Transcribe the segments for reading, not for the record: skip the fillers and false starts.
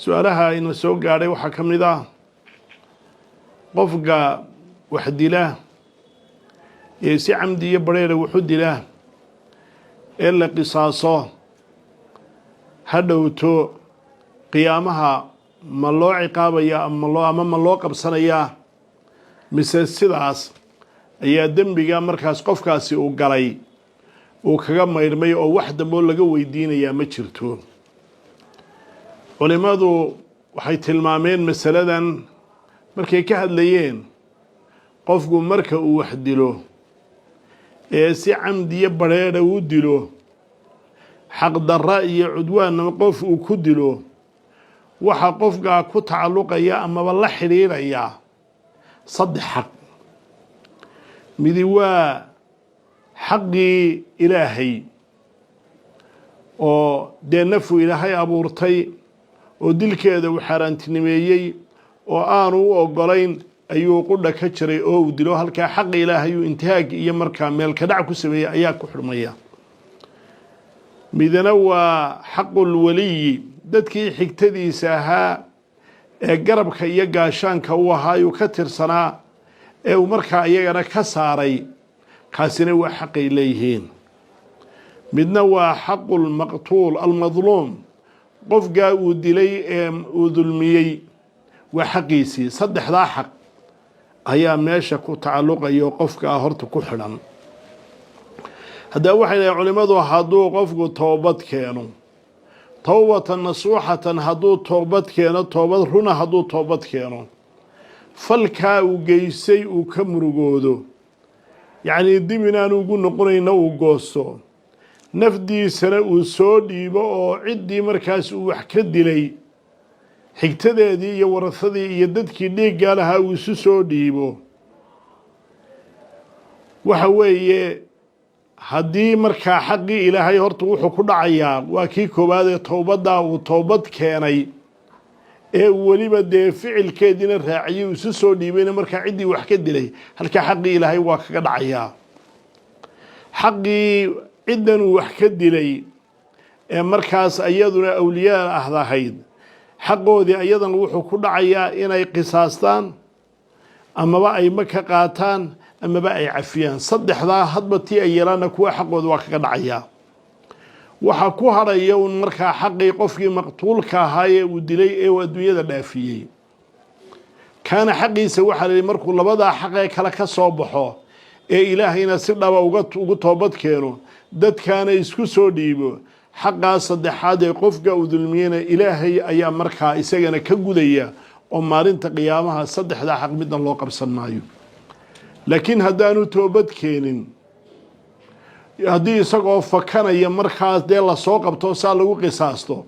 Su-aalaha ina soo gaadhay waxaa ka mid ah qofka wax dila ee si camdi iyo bareera waxu dila ee la qisaaso, ha dhowto qiyaamaha ma loo ciqaabaya ama loo ama ma loo qabsanayaa, mise sidaas ayaa dembiga markaas qofkaasi uu galay uu kaga maydhmay oo wax damboo laga weydiinayaa ma jirto? Culimmadu waxay tilmaameen masaladan markay ka hadlayeen qofku marka uu wax dilo ee si camdiyo badrheedha u dilo, xaqdarra iyo cudwaanna qof uu ku dilo, waxa qofkaa ku tacalluqaya amaba la xidhiidhaya saddex xaq. Midi waa xaqii Ilaahay, oo dee nafu Ilaahay abuurtay oo dilkeeda uu xaaraantinimeeyey oo aanu u ogolayn ayuu qudha ka jiray oo uu dilo. Halkaa xaqa Ilaahay uu intihaag iyo markaa meel ka dhac ku sameeyey ayaa ku xidhmaya. Midna waa xaqul waliyi, dadkii xigtadiisa ahaa ee garabka iyo gaashaanka u ahaayuu ka tirsanaa ee uu markaa iyagana ka saaray, kaasina waa xaqay leeyihiin. Midna waa xaqulmaqtuul almadluum, qofkaa uu dilay ee uu dulmiyey waa xaqiisii. Saddexdaa xaq ayaa meesha ku tacalluqayo qofkaa horta ku xidhan. Haddaba waxay dhahen culimmadu, hadduu qofku toobad keeno, towbatan nasuuxatan hadduu toobad keeno, toobad runa hadduu toobad keeno, falkaa uu geystay uu ka murugoodo, yacnii dib inaanu ugu noqonayna uu goosto, nafdiisana uu soo dhiibo oo ciddii markaas uu wax ka dilay xigtadeedii iyo warasadii iyo dadkii dhiiggaa lahaa uu isu soo dhiibo, waxa weeye haddii markaa xaqii Ilaahay horta wuxuu ku dhacayaa waa kii koowaad ee towbaddaa uu toobad keenay ee uu weliba dee ficilkeediina raaciyey, uu isu soo dhiibayna markaa ciddii wax ka dilay, halkaa xaqii Ilaahay waa kaga dhacayaa. Xaqii ciddan uu wax ka dilay ee markaas iyaduna awliyaa ahdahayd, xaqoodii ayadan wuxuu ku dhacayaa inay qisaastaan amaba ay ma ka qaataan amaba ay cafiyaan. Saddexdaa hadba tii ay yeelaanna kuwa xaqooda waa kaga dhacayaa. Waxaa ku hadhaya un markaa xaqii qofkii maqtuulka ahaa ee uu dilay ee uu adduunyada dhaafiyey. Kaana xaqiisa waxaa la yihi, markuu labadaa xaqee kale ka soo baxo ee Ilaahayna si dhaba uga ugu toobad keeno, dadkaana isku soo dhiibo, xaqaa saddexaad ee qofka uu dulmiyeyna Ilaahay ayaa markaa isagana ka gudaya, oo maalinta qiyaamaha saddexdaa xaq midna loo qabsan maayo. Laakiin haddaanu toobad keenin, haddii isagoo fakanaya markaas dee lasoo qabto, saa lagu qisaasto,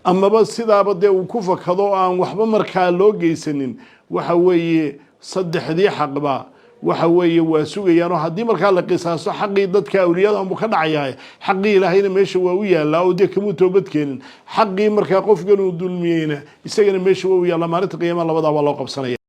amaba sidaaba dee uu ku fakado oo aan waxba markaa loo geysanin, waxa weeye saddexdii xaqba waxa weeye waa sugayaan. Oo haddii markaa la qisaasto, xaqii dadka awliyada unbuu ka dhacayaa, xaqii Ilaahayna meesha waa u yaallaa oo dee kamuu toobad keenin. Xaqii markaa qofkan uu dulmiyeyna isagana meesha waa u yaallaa. Maalinta qiyaamaha labadaa waa loo qabsanaya.